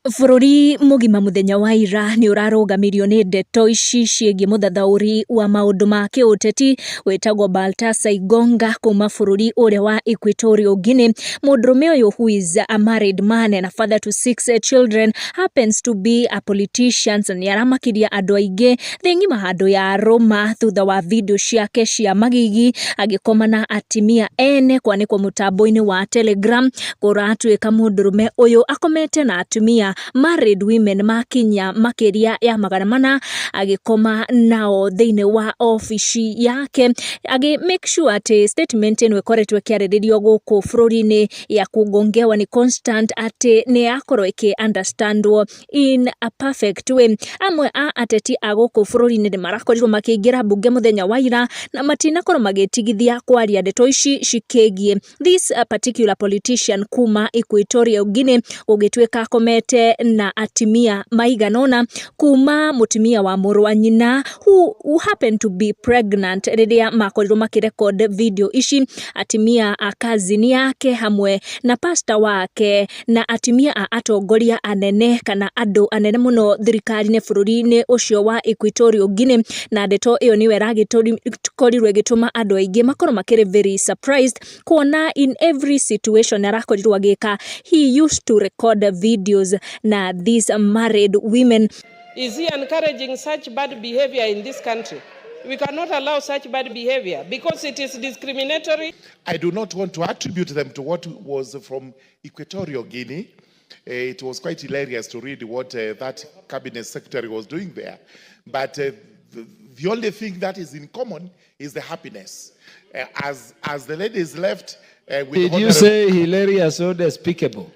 Bũrũri mũgima mũthenya wa ira nĩ ũrarũgamirio nĩ ndeto ici ciĩgiĩ mũthathaũri wa maũndũ ma kĩũteti wĩtagwo Baltasar Engonga kuma bũrũri ũrĩa wa Equatorial Guinea. Mũndũrũme ũyũ, who is a married man and a father to six children, happens to be a politician, na nĩ aramakirie andũ aingĩ thĩ ng'ima handũ ya rũma thutha wa video ciake cia magigi agĩkoma na atimia ene kwanĩkwo mũtambo-inĩ wa Telegram. Kũratuĩka mũndũrũme ũyũ akomete na atumia, married women, makinya makĩria ya 400, agĩkoma nao thĩinĩ wa obici yake, agĩ make sure atĩ statement ĩno ĩkoretwo ĩkĩarĩrĩrio gũkũ bũrũri-inĩ ya kugongewa nĩ constant, atĩ nĩ yakorwo ĩkĩ understandwo in a perfect way. Amwe a ateti a gũkũ bũrũri-inĩ nĩ marakorirwo makĩingĩra mbunge mũthenya wa ira na matinakorwo magĩtigithia kwaria ndeto ici cikĩgiĩ this particular politician kuma Equatorial Guinea, gũgĩtuĩka akomete na atimia maigana ũna, kuma mũtumia wa mũrũ wa nyina who happened to be pregnant rĩrĩa makorirwo makĩrecord video ici, atimia a cousin yake hamwe na pastor wake na atimia a atongoria anene kana andũ anene mũno thirikari-inĩ bũrũri-inĩ ũcio wa Equatorial Guinea. Na ndeto ĩyo nĩyo ĩragĩkorirwo ĩgĩtũma andũ aingĩ makorwo makĩrĩ very surprised kuona in every situation arakorirwo agĩka, he used to record videos na these married women. Is he encouraging such bad behavior in this country? We cannot allow such bad behavior because it is discriminatory. I do not want to attribute them to what was from Equatorial Guinea. It was quite hilarious to read what that cabinet secretary was doing there. But the only thing that is in common is the happiness. As the ladies left with Did you honorable- say hilarious or despicable?